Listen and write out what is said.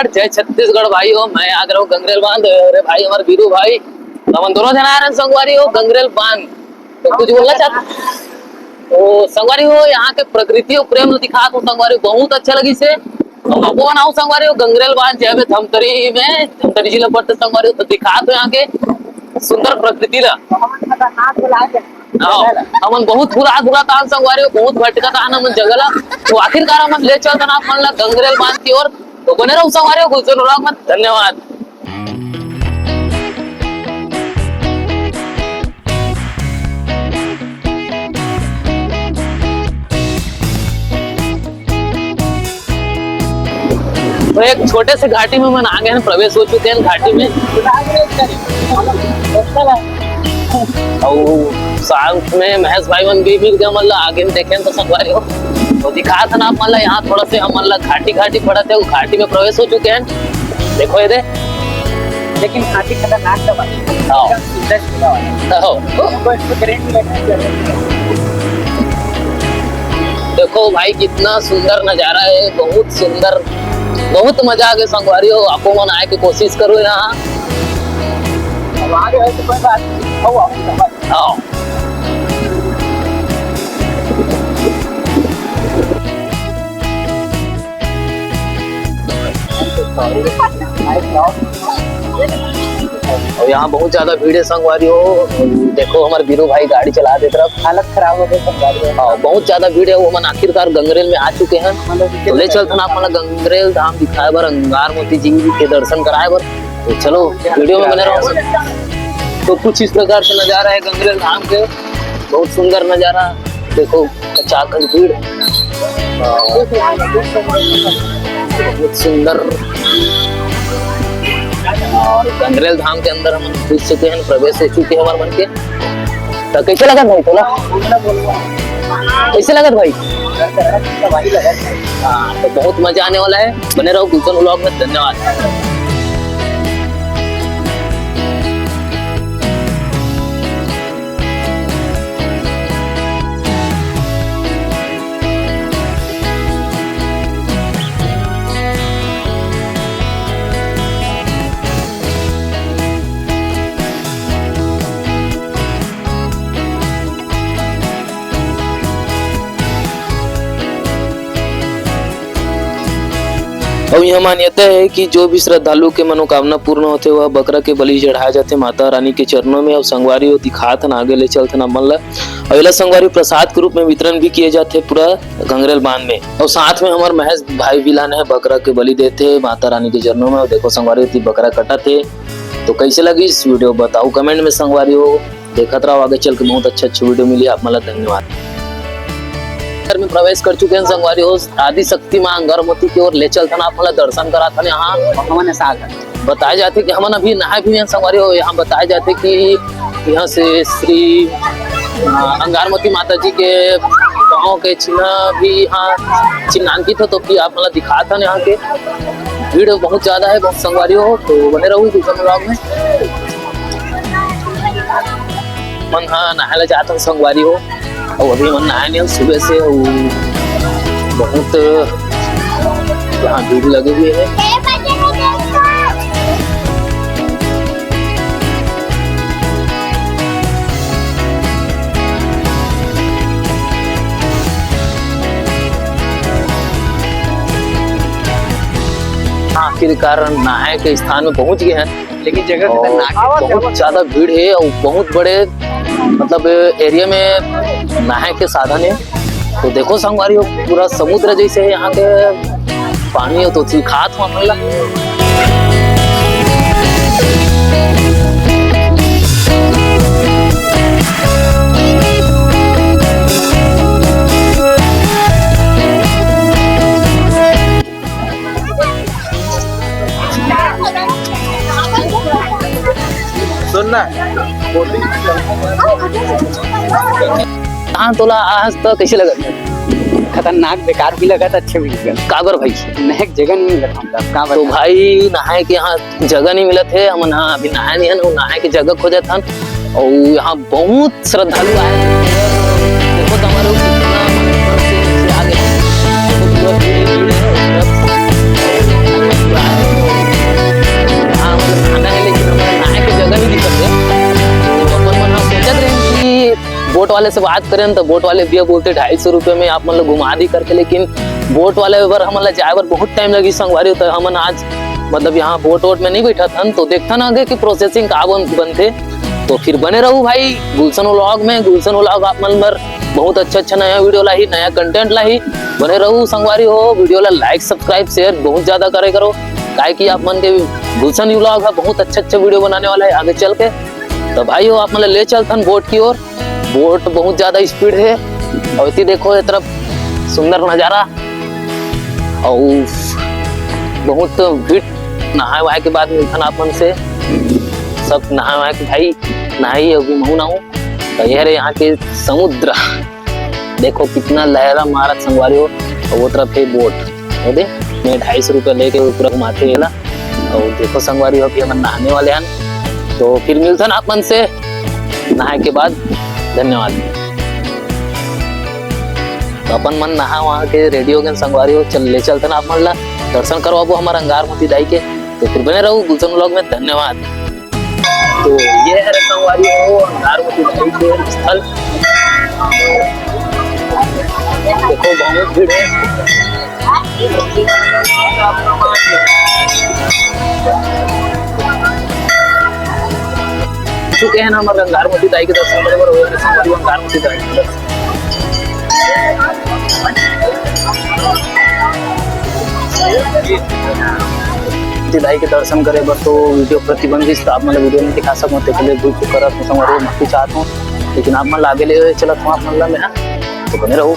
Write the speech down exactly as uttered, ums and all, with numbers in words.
जय छत्तीसगढ़ भाई हो, मैं आ गया हूँ गंगरेल बांध। अरे भाई, हमारे बीरू भाई, हमन दोनों जना आ रहे हैं संगवारी हो गंगरेल बांध। तो कुछ बोलना चाहते? तो संगवारी हो, यहाँ के प्रकृति और प्रेम दिखात हो संगवारी हो, बहुत अच्छा लगी से। अब आपको बनाओ संगवारी हो, गंगरेल बांध जय में धमतरी में, धमतरी जिला पड़ते संगवारी हो, तो दिखात हो यहाँ के सुंदर प्रकृति ला। हमन खतरनाक बुला के हाँ, हमन बहुत बुरा बुरा तान संगवारी हो, बहुत भटका तान हमन जगह ला। तो आखिरकार हमन ले चलत हन आप मन ला गंगरेल बांध की ओर। तो बने रहो संगवारी हो गुलशन vlog में। धन्यवाद। तो एक छोटे से घाटी में हमन आ गए हैं, प्रवेश हो चुके हैं घाटी में। और साथ में महेश भाई मन भी मिल गए, मतलब आगे में देखें तो संगवारी हो, तो दिखात हन आप, मतलब यहाँ थोड़ा से हमन ला घाटी घाटी पड़त है, वो घाटी में प्रवेश हो चुके हैं। देखो ये दे। लेकिन घाटी खतरनाक था भाई। हाँ। एकदम सुंदर जगह वाला। हाँ। कोई इसको करंट नहीं लगना चाहिए। देखो भाई, कितना सुंदर नजारा है, बहुत सुंदर, बहुत मजा आ गया संगवारी हो। आपको मन आए के कोशिश करो यहाँ। अब आगे है तो कोई बात नहीं, आओ, आओ, आओ। हाँ। और यहाँ बहुत ज्यादा भीड़ है संगवारी हो। देखो हमारे बीरू भाई गाड़ी चला देत रहा। हालत खराब हो गई संगवारी हो। हाँ, बहुत ज्यादा भीड़ है। वो मन आखिरकार गंगरेल में आ चुके हैं, तो ले चलथन आप मन ला गंगरेल धाम दिखाए बर, अंगार मोती जी के दर्शन कराए बर। तो चलो, वीडियो में बने रहो। तो कुछ इस प्रकार से नजारा है गंगरेल धाम के, बहुत सुंदर नजारा। देखो, कचाकच भीड़, बहुत सुंदर। और गंगरेल धाम के अंदर हम घुस चुके हैं, प्रवेश हो चुके हैं हमारे मन के। तो कैसे लगत भाई तोला? कैसे लगत भाई? हाँ, तो बहुत मजा आने वाला है, बने रहो गुलशन vlog में। धन्यवाद। अउ इहाँ मान्यता हे कि जो भी श्रद्धालु के मनोकामना पूर्ण होथे, वह बकरा के बलि चढ़ाए जाथे माता रानी के चरणों में। अउ संगवारी हो दिखात हन, आगे ले चलथन अपन ला। अउ एला संगवारी प्रसाद के रूप में वितरण भी किए जाथे पूरा गंगरेल बांध में। अउ साथ में हमर महेश भाई भी लाने हे, बकरा के बलि देथे माता रानी के चरणों में। अउ देखो संगवारी हो, बकरा कटत हे। तो कैसे लगिस वीडियो, बताओ कमेंट में संगवारी हो। देखत रहो, आगे चल के बहुत अच्छा अच्छा वीडियो मिली आप मन ला। धन्यवाद। घर में प्रवेश कर चुके हैं संगवारी हो, आदि शक्ति माँ अंगार मोती के ओर ले चलथन आप मन ला, दर्शन कराथन। यहाँ हमन ऐसा आ गए। बताए जाथे कि हमन अभी नहाए भी हैं संगवारी हो। यहाँ बताए जाथे कि यहाँ से श्री, अ, अंगार मोती माता जी के पाँव के चिन्ह भी यहाँ चिन्हांकित हो, तो भी आप मन ला दिखाथन यहाँ के। भीड़ बहुत ज्यादा है, बहुत संगवारी हो, तो बने रहो गुलशन vlog में। मन ह नहाए ला जात हन संगवारी हो, अउ अभी मन नहाए नहीं हन सुबह से, अउ बहुत यहाँ भीड़ लगे हुए है। आखिरकार नहाए के स्थान में पहुंच गए हैं। लेकिन जगह और खतरनाक है। बहुत ज्यादा भीड़ है और बहुत बड़े, मतलब, एरिया में नहाए के साधन है। तो देखो संगवारी हो, पूरा समुद्र जैसे है यहाँ के पानी हो, तो सिखात हो हमन ला। सुन ना, हाँ, तोला आज तो कैसे लगत हे? खतरनाक बेकार भी लगत, अच्छे भी लगत। काबर भाई? नहाए के जगह नहीं मिलत हमला, का तो बताओं? भाई, नहाए के यहाँ जगह नहीं मिलत हे, हमन हा अभी नहाए नहीं हन, अउ नहाए के जगह खोजत हन, अउ यहाँ बहुत श्रद्धालु आए। देखो तो हमारे लोग कितना मंदिर से नीचे आ गए। पूरा भीड़ ही भीड़ है। हाँ, मतलब खाना है, लेकिन हमारे नहाए के जगह नहीं दिखत हे। तो अपन मन हा सोचत रहे कि बोट वाले से बात करें तो बोट वाले भैया बोलते, "ढाई सौ रुपये में आप मन ला घुमा दी" करके, लेकिन बोट वाले बर हमन ला जाए बर बहुत टाइम लगी संगवारी हो। तो हमन आज मतलब यहाँ बोट वोट में नहीं बैठत हन, तो देखथन आगे की प्रोसेसिंग का बन, बनथे। तो फिर बने रहू भाई गुलशन व्लॉग में। गुलशन व्लॉग आप मन बर बहुत अच्छा अच्छा नया वीडियो लाही, नया कंटेंट लाही। बने रहू संगवारी हो, वीडियो ला लाइक, सब्सक्राइब, शेयर बहुत ज्यादा करे करो, काहे कि आप मन के गुलशन व्लॉग है बहुत अच्छा अच्छा वीडियो बनाने वाला है आगे चल के। तो भाई हो, आप मन ला ले चलथन बोट की ओर। बोट बहुत ज्यादा स्पीड है। अउ एती देखो, ये तरफ सुंदर नजारा। अउ बहुत भीड़। नहाए वहाए के बाद मिलथन आप मन से। सब नहाए वहाए के भाई, नहाई अभी महू नहाऊं। तो ये हरे यहाँ के समुद्र। देखो कितना लहरा मारत संगवारी हो। अउ वो तरफ है बोट। वो दे, मैं ढाई सौ रुपया लेके पूरा घुमाथे एला। अउ देखो संगवारी हो, अभी हमन नहाने वाले हन, तो फिर मिलथन आप मन से नहाए के बाद। धन्यवाद। तो अपन मन नहा वहा के रेडी हो गए संगवारी हो, चल ले चलथन आप मन ला दर्शन करवाबो हमर अंगारमती दाई के। तो फिर बने रहू गुलशन व्लॉग में। धन्यवाद। तो ये है रे संगवारी हो, अंगारमती दाई के स्थल। देखो, बहुत भीड़ है। चुके हैं ना, हमर अंगारमती दाई के दर्शन करे बर, हो रे संगवारी हो, अंगारमती दाई के दर्शन। अंगारमती दाई के दर्शन करे बर तो वीडियो प्रतिबंधित, तो आप मन ला वीडियो नहीं दिखा सकूं, तेकर ले भूल चूक करत हों संगवारी हो, माफी चाहत हों, लेकिन आप मन ला आगे ले चलत हों आप मन ला मैं, हाँ? तो बने रहू।